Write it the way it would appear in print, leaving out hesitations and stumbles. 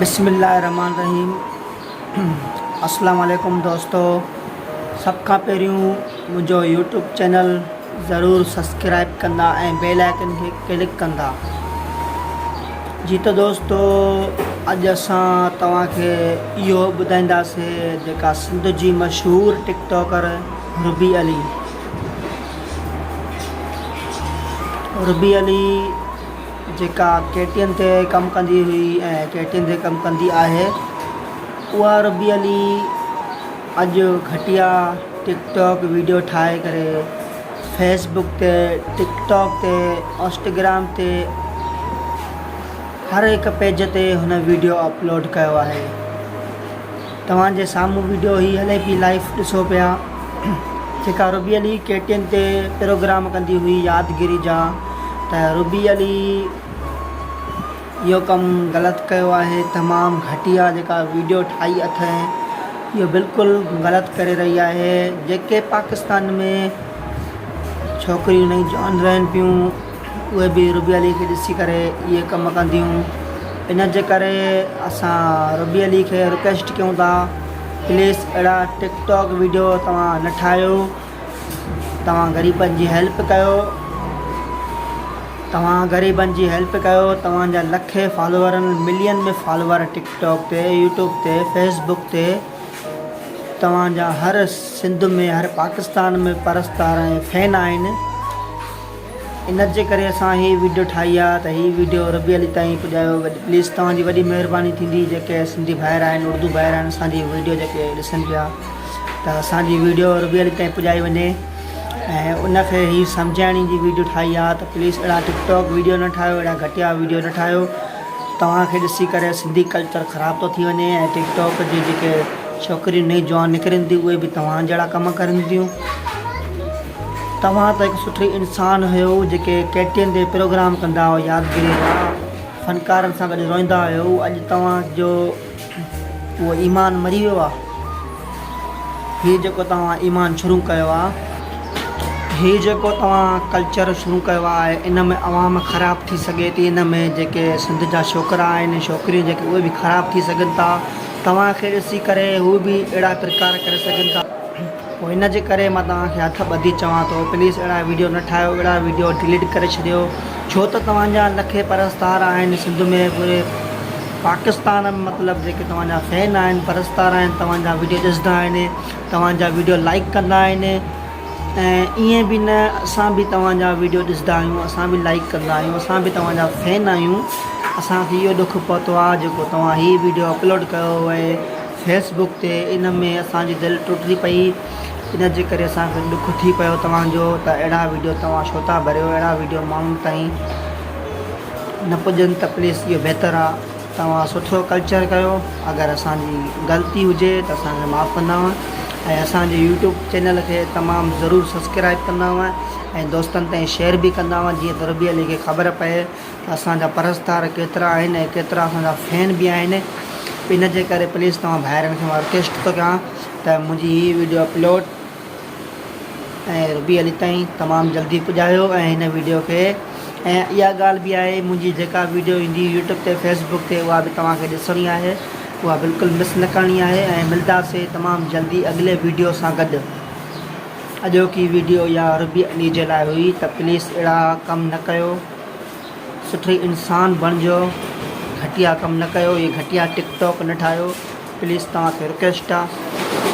بسم الله الرحمٰن الرحيم السلام عليڪم دوستو سڀ کان پهريون منهنجو يوٽيوب چينل ضرور سبسڪرائب ڪندا ۽ بيل آئيڪن کي ڪلڪ ڪندا جي ته دوستو اڄ اسان توهان کي اهو ٻڌائينداسي جيڪا سنڌ جي مشهور ٽڪ ٽاڪر روبي علي روبي علي جيڪا ڪي ٽي اين تي ڪم ڪندي هئي ۽ ڪي ٽي اين تي ڪم ڪندي آهي اها ربي علي اڄ گهٽيا ٽڪ ٽاڪ ويڊيو ٺاهي ڪري فيس بڪ تي ٽڪ ٽاڪ تي انسٽاگرام تي هر هڪ پيج تي هن ويڊيو اپلوڊ ڪيو آهي توهان جي سامهون ويڊيو هي هلي پئي لائيو ڏسو پيا جيڪا روبي علي ڪي ٽي اين تي پروگرام ڪندي هئي يادگيري جا ته روبي علي اهو ڪم غلط ڪيو آهي تمام گهٽيا جيڪا ويڊيو ٺاهي اٿئي اهو بلڪل غلط ڪري رهي آهي جيڪي پاڪستان ۾ ڇوڪريون نئين جوان رهن پيون اهي به ربي علي کي ڏسي ڪري اهي ڪم ڪنديون ان جي ڪري اسان ربي علي کي رڪويسٽ ڪيون ٿا پليز اهڙا ٽڪ ٽاڪ ويڊيو توهان نه ٺاهيو توهان غريبن جي هيلپ ڪيو توهان غريبن جي هيلپ ڪيو توهان جا لکين فالوور آهن ملين ۾ فالوور ٽڪ ٽاڪ تي يوٽيوب تي فيس بڪ تي توهان جا هر سنڌ ۾ هر پاڪستان ۾ پرستار ۽ فين آهن ان جي ڪري اسان هي ويڊيو ٺاهي آ ته هي ويڊيو ربي علي تائين پڄايو پليز توهان جي وڏي مهرباني ٿيندي جيڪي سنڌي ڀائر آهن اردو ڀائر آهن اسان جي ويڊيو جيڪي ڏسن پيا ته اسان جي ويڊيو ربي علي تائين پڄائي وڃي ۽ ان کي هي سمجهائڻي جي ويڊيو ٺاهي آ ته پليز اهڙا ٽڪ ٽاڪ ويڊيو نه ٺاهيو اهڙا گهٽيا ويڊيو نه ٺاهيو توهان کي ڏسي ڪري سنڌي ڪلچر خراب ٿو ٿي وڃي ۽ ٽڪ ٽاڪ جي جيڪي ڇوڪريون نئين جوان نڪرن ٿيون اهي به توهان جهڙا ڪم ڪرن ٿيون. توهان ته هڪ سٺي انسان هيو جيڪي ڪي ٽي اين تي پروگرام ڪندا هئو يادگيري جا فنڪارن سان گڏ روئيندا هيو اڄ توهان جو اهو ايمان مري ويو آ هي جيڪو توهان ايمان شروع ڪيو آ هي جيڪو توهان ڪلچر شروع ڪيو آ ان ۾ عوام خراب ٿي سگهي ٿي ان ۾ جيڪي سنڌ جا ڇوڪرا آهن ڇوڪريون جيڪي اهي به خراب ٿي سگهن ٿا توهان کي ڏسي ڪري هو به اهڙا پرڪار ڪري سگهن ٿا. پوء ان جي ڪري مان توهان کي هٿ ٻڌي چوان ٿو پليز اهڙا ويڊيو نه ٺاهيو اهڙا ويڊيو ڊليٽ ڪري ڇڏيو ڇو ته توهان جا لکين پرستار آهن سنڌ ۾ پوري پاڪستان ۾ مطلب جيڪي توهان جا فين آهن پرستار آهن توهان جا ويڊيو ڏسندا آهن توهان جا ويڊيو لائڪ ڪندا آهن ۽ ائين به نه اسان به توهان جا ويڊيو ڏسندا آهيون اسان به لائڪ ڪندا آهيون اسان به توهان جا فين آهيون اسان کي اهو ڏک پهتو آهي جيڪو توهان هي ويڊيو اپلوڊ ڪيو ۽ فيس بڪ تي ان ۾ اسان جي دل ٽٽي پئي ان جي ڪري اسان کي ڏک ٿي پيو توهان جو ته اهڙا ويڊيو توهان ڇو ٿا ڀريو اهڙا ويڊيو ماڻهن تائين نه پڄن ته پليز اهو بهتر آ توهان سٺو ڪلچر ڪيو اگر اسان جي غلطي هجي ته اسان کي معاف ڪندا ۽ اسان جي يوٽيوب چينل کي تمام ضرور سبسڪرائب ڪندا ۽ دوستن تائين شيئر به ڪندا جيئن ته ربي علي کي خبر پئي ته اسان جا پرستار ڪيترا آهن ۽ ڪيترا اسان جا فين به آهن ان جي ڪري پليز توهان ڀائرن کي مان رڪويسٽ ٿو ڪيان ته منهنجي هي ويڊيو اپلوڊ ۽ ربي علي تائين تمام جلدي پڄايو ۽ هن ويڊيو کي ۽ اها ڳالهه به آهي منهنجي جيڪا ويڊيو ايندي يوٽيوب تي فيس بڪ تي اها به توهان کي ڏسڻي آهي اها بلڪل مس نه ڪرڻي آهي ۽ ملداسي تمام جلدي اڳلي ويڊيو سان گڏ. اڄوڪي ويڊيو يا ربي علي جي لاء هئي ته پليز اهڙا ڪم نه ڪيو سٺي انسان بڻجو گهٽيا ڪم نه ڪيو اهي گهٽيا ٽڪ ٽاڪ نه ٺاهيو پليز توهان کي رڪويسٽ آ.